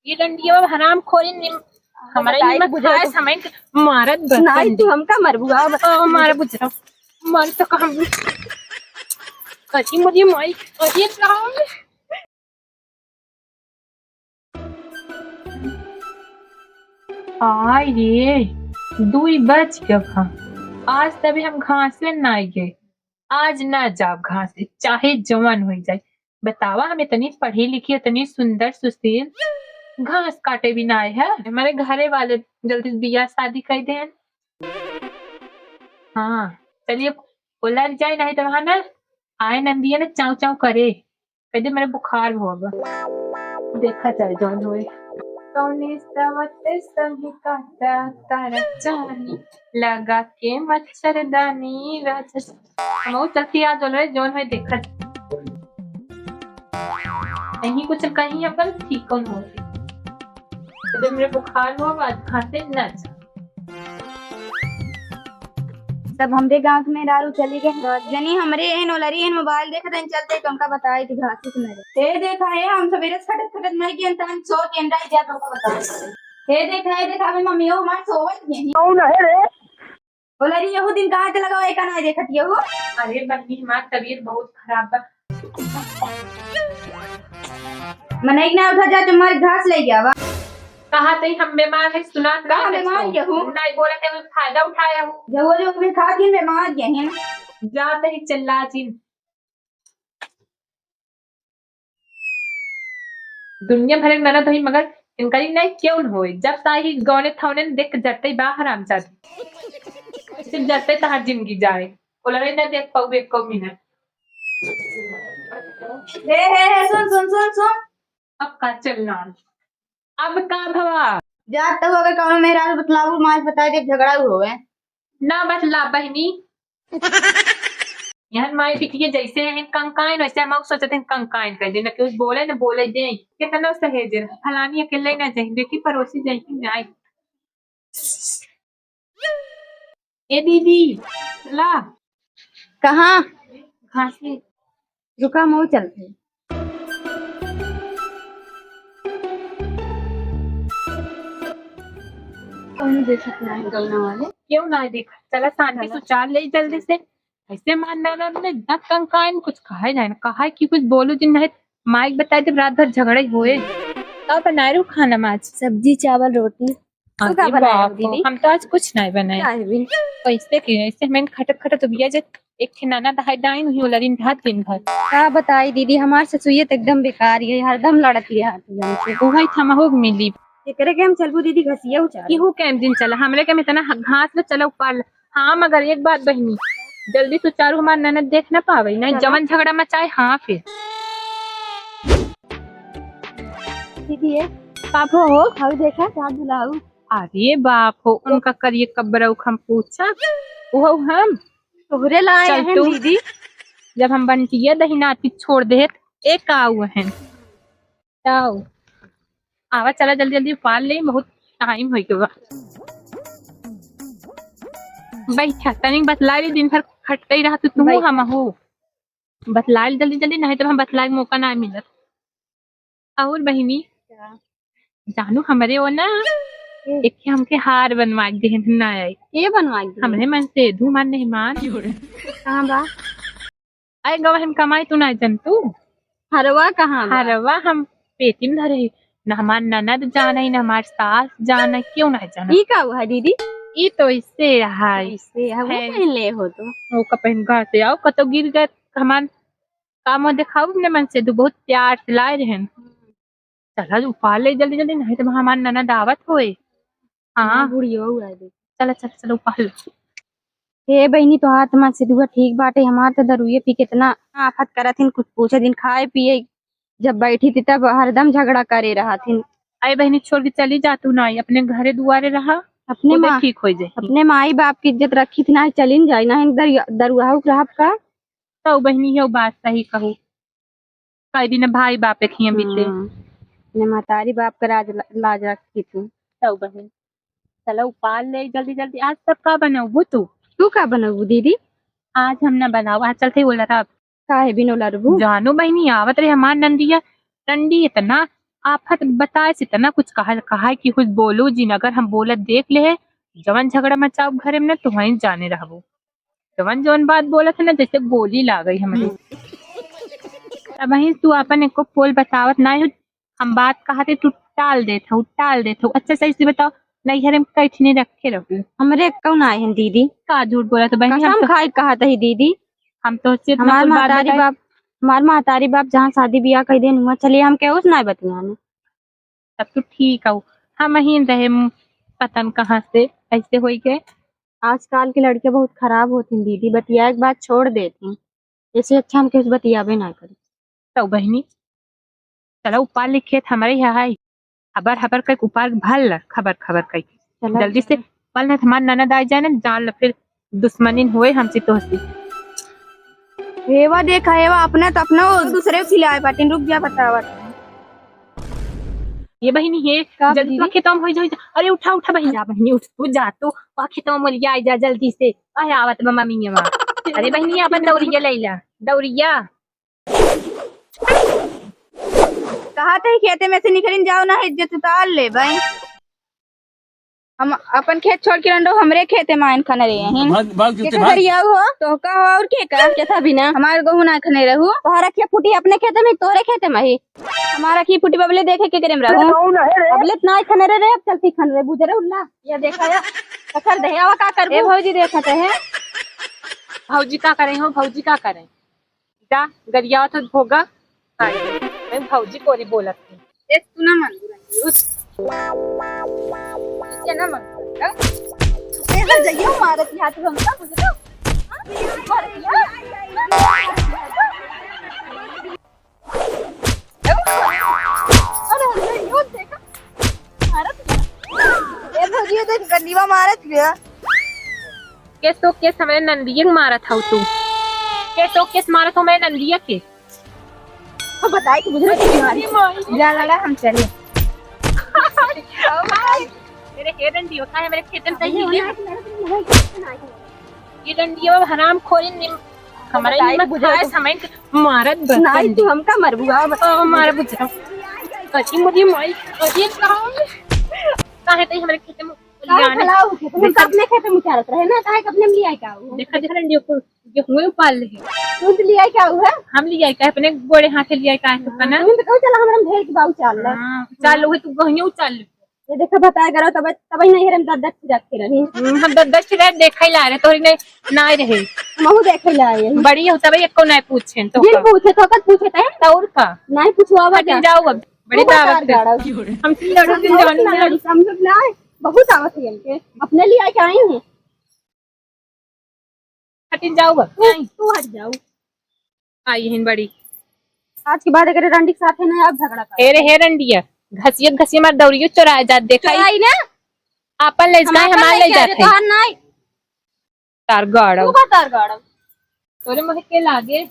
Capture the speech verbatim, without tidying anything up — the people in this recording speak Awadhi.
ये डंडिया हराम खोरी निम-, हमारा बताई निमक बुझाऊ खाए तो। समय के मारत बस नहीं, डंडी। तू हमका मरबू, आओ बता। ओ, मारा बुझाऊ। मार तो कहम। कथी मुझे माई, अरे राम। आय रे, दुई बज गवा। आज तबे हम घासे नाई गए। आज ना जाब घासे, चाहे जवन होइ जाए। बतावा, हम इतनी पढ़ी लिखी, इतनी सुंदर सुशील, घास काटे भी ना आए है। हमारे घरे वाले जल्दी से बियाह शादी कर देन। हाँ, चलिए, उलर जाए, नहीं तो वहाँ ना आए नंदिया ना चाव चाव करे। कह दे, मेरे बुखार हो गवा। देखा जाए जौन होए। कौने सवत संग काटा तारा चानी, लगा के मच्छरदानी राजा। हम चलती आज जौन होए, जौन होए देखा जाए। कहीं कुछ कहीं अपन ठीक कौन होए। कह दे, मेरे बुखार हो गवा, आज घासे ना जा। सब हमरे गाँव के मेहरारू चली गए। जनी हमरे एहन ओलरी एहन मोबाइल देखत हन, चलते तो उनका बताई थी घासी के मेरे। हे देखा हे, हम सवेरे से खटत खटत मर गए, तहन सो के अंडा जा तो बताई। हे देखा हे, देखा अबे मम्मी हो हमार सोवत यही। कौन है रे? ओलरी यहू दिन कहाँ चला गवा, एका ना देखत यहू। अरे बहनी, हमार तबीयत बहुत खराब बा। मनई ना उठा जा, तुम्हारे घास ले जावा। कहा तई हम बीमार है, सुनात कहा नहीं है बीमार तो। यहू? नहीं बोला के फायदा उठाया हूँ। जो वो जो भी खा दिन बीमार यही ना। जा तई चिल्ला जिन। दुनिया भर के ननद होई, मगर इनकरी नहीं क्यों न होई। जब साही गौने थौने न देख के जरते बा हरामजादी। सिर्फ जरते तहार जिंदगी जाए। ओलरे ना देख पाऊ एको मिनट। हे, हे, हे, सुन, सुन, सुन, सुन। अब का चलना? अब का भवा? जात तो अगर कौनो मेहरारू बतलाऊ, माज बताए दे, झगड़ा होवे। ना बतला बहिनी। यहाँ माई बिटिया जैसे हैं कंकाइन, वैसे हम सोचते हैं कंकाइन कर दे, न कुछ बोले, न बोले दे। कितना सहेज है, फलानी अकेले ना जाए, देखी पड़ोसी जाए कि जाए। ए दीदी, ला। कहाँ? घास ले। रुका, मऊ चलते। कौनो देखत नाही गौना वाले। क्यों ना देखत? चला शांति से चला। उचार ले जल्दी से। ऐसे मार ना, ना, ना, ना कंकाइन कुछ कहा जाए ना, कहा कि कुछ बोलो जिन नहीं, माइक बताए जब रात भर झगड़ा ही होए। का बनाए रहू खाना में आज? सब्जी, चावल, रोटी। तू का अरे बनाए बाप हो, दीदी? हम तो आज कुछ नहीं बनाए। काहे भी? कैसे के, ऐसे हमें खटत खटत उबिया जे एक ठे ननद है डाइन, वही ओलरिन भात दिन भर। का बताई दीदी, हमार ससुइया तो एकदम बेकार है, हरदम लड़त रहत है हमसे। उहई थमहू के मिली। एकरे के हम चलबू दीदी घसिया उचारे। केहू के हम दिन चला, हमरे के हम इतना ह-, घास ले चला उपार ले। हाँ, मगर एक बात बहिनी, जल्दी से उचारू हमार ननद देख ना पावे, नहीं चला। जवन झगड़ा मचाए, हाँ फिर। दीदी, ये बाप हो, हो। हऊ देखा, का बुलाऊ? अरे बाप हो, उनका करिए कब्बरऊ हम पूछा, वो हम तोहरे लाए चल हैं तू। दीदी। जब हम बंटिया दहिनाती छोड़ देत, एक आऊ हैं। जाओ। आवा, चला जल्दी जल्दी उपार ले, बहुत टाइम हो गया। बैठा, तनिक बतला ली, दिन भर खटते ही रहा तू, तू बैठा। हम हो। बतला ली जल्दी जल्दी, नहीं तो हम बतला के मौका ना मिलत। और बहिनी, क्या? जानू, हमरे वो ना, हम्म। एक ठे हमके हार बनवा के देहन ना आए। के बनवा के देहन? हमरे मन से धूमर मेहमान। कहाँ बा? आए गवा हम कमाई, तू ना जन तू। हरवा कहाँ बा? हरवा हम पेटी में धरे ही। ना हमार ननद जाने, ना हमार सास जाने, क्यों ना जाने? ई का हुआ दीदी? ई तो इससे है। इससे है, वो है। पहन ले हो तो। वो का पहन घर से आओ, कतो गिर गए, हमार काम देखाऊ अपने मन से, तू बहुत प्यार से लाए रहन। चला, उपार ले जल्दी जल्दी, नहीं तो हमार ननद आवत होए। हाँ। हाँ, बुढ़ियो हुआ है, देख। चला, चला, चला, उपार ले। हे बहिनी, तोहार त मन से दुआ ठीक बाटे, हमार त दरुए पी के इतना आफत करत हिन, कुछ पूछे दिन खाए पिए, जब बैठी थी तब हरदम झगड़ा करे रहत हिन। अरे बहिनी, छोड़ के चली जा तू ना, अपने घरे दुआरे रहा, अपने खुदे माँ, ठीक हो जाए। अपने माई बाप की इज्जत रखी थी ना, चली न जाई ना, दरुआ, दरुआ रहब का? तो बहिनी, यो बात सही कहू। कई दिन भाई बाप एक हियां बीते। हाँ, ने महतारी बाप के राज, लाज रखी तू। तब बहन, चलो उपार ले जल्दी जल्दी। आज सब का बनौबू तू? तू का बनौबू दीदी? आज हम ना बनाओ, आज चलते बोला था। काहे बिनो लड़बू? जानो बहिनी, आवत रहे हमार नंदिया, डंडी इतना आफत बताए से तना कुछ कहा, कहा कि कुछ बोलो जिन, अगर हम बोलत देख लेहे, जवन झगड़ा मचाउब घरे में ना, तुहईं जाने रहबो। जवन जवन बात बोलत है ना, जैसे गोली लागई हमरे। अबहीं तू आपन एको पोल बतावत नाहीं हो, हम बात कहत ही तू टाल देत हो, टाल देत हो। अच्छा सही से बताओ, नैहरे में कै ठिनी रखे रहू? हमरे कौन आए हैं दीदी? का झूठ बोलत हो बहिनी? हम कसम तो खाई कहत ही दीदी। हम तोहसे इतना हमार कुल बात महतारी बताई। बाप, हमार महतारी बाप जहाँ शादी बियाह कइ देन हुआ, चलिए हम केहू से नाहीं बतियाने। तब तो ठीक हौ, हमहीं रहे म-, पता न कहाँ से ऐसे होइ गए। आजकल के लड़के बहुत खराब होत हैं दीदी, बतियाए के बाद छोड़ देत हैं। ऐसे अच्छा हम केहू से बतियाबे ना करी। तो बहिनी, चला उपार ले, खेत हमरे यहाँ है, हबर हबर कइके उपार भर ल, खबर खबर कइके। चला जल्दी से चला। पल न हमार ननद आ जाए ना, जान ल फिर दुश्मनिन होए हमसे तोहसे। हेवा देखा, हेवा अपना तो अपना, वो दूसरे को खिलाए बाटिन। रुक जा, बतावत। ये बहिनी, ये का जल्दी दीदी? तू खेतवा में होइ जा, होइ जा। अरे उठा, उठा बहिनी, जा बहिनी, उठ, तू जा, तू वहाँ खेतवा में लिया जा जल्दी से। अरे आवत बा मम्मी ये वहाँ। अरे बहिनी, अपन दौरिया ले ला, दौरिया। कहा थे खेते में से निकलिन जाओ ना, इज्जत उतार ले भाई। हम अपन खेत छोड़ के रंडो हमरे खेते में आइन खने रहे हैं। भाग, भाग, के जूते का भाग। गरियाऊ हो? तो का हो और के का? के था बिना? हमार गहूं ना खने रहू। तोहरा के फूटी अपने खेते में, तोहरे खेते में ही। हमारा की फूटी बबले देखे के करे में रहू। अबले ना खने रहे, अब चलती खन रहे, बुझ रहे उल्ला। ये देखा या, पकड़ दे, आवा का करबू? ए भौजी देखत है। भौजी का करे हो, भौजी का करे? जा, गरियावत होत भोगा। हाँ, मैं भौजी कोरी बोलत हूँ। ए, तू ना मन बुरा, उस। ये ना मन बुरा। ए, हर जइयो मारत हाथ में हमका, बुझ लो। हाँ? मारत हाथ। अरे, अरे, यो देखा। मारत गया। ए भौजी, ये देख, गंडीवा मारत गया। केस तो केस हमरे नंदिया के मारत हऊ तू। केस तो केस मारत हऊ हमरे नंदिया के। अब बताई कि बुझ रही तुम्हारी। जा लड़ा, हम चले। ओ भाई, मेरे हे डंडियो का है, मेरे खेतन सही है। ये डंडियो हराम खोरी निम-, हमरा बताई निमक बुझ रही खाए तुम। समय के मारत बस नहीं, डंडी। तू हमका मरबू, आओ बता। ओ, मार बुझ रहा। कची मुझे माई, अरे कहाँ? काहे तई हमरे खेते में काहे लियाने? खलाऊ के? तुम देखा अपने खेते में उतारत रहे ना, काहे के अपने में लिया के आओ? देखा, देखा डंडियो को, ये हुए पाल ले। तू तो लिया के आओ है? हम लिया के अपने गोड़े हाथे लिया के आए तो कना। तुम तो कहो चला हमरा में ढेर के बाऊ चाल ले। हाँ, चाल लो, तू गहियो चाल ले। ये देखा बताया करो, तब, तब ही नहीं हम दस दस फिरत के रही। हम्म, हम दस दस फिरत देखे ला रहे, तोहरी नहीं, नहीं रहे। हमहू देखे ला आए हैं। बड़ी हो तब एको नहीं पूछे तो जिन का? पूछे तो कत पूछे तै? तो और का? नहीं पूछवावा हट का? जाओ अब। बड़ी तू दावत बतार है। गाड़ा। हम तीन लड़ू, तीन जवानी ना में लड़ू। लड़ू, समझ ना आए। बहुत आवत है इनके। अपने लिए आके आई हूँ। हटिन जाओ अब। तू, तू हट जाओ। आई हिन बड़ी। आज के बाद अगर रंडी के साथ है ना, अब झगड़ा कर। हे रे, हे रंडिया, घसियत घसियत मार दौड़ियो चोराए जात देखा ही। चोराई ना? आपन ले जाए, हमार हमार ले लेके आ जात रहे, है। तोहार नाई। तार गाड़ो। तू का तार गाड़ो? तोरे मुँह के लागे।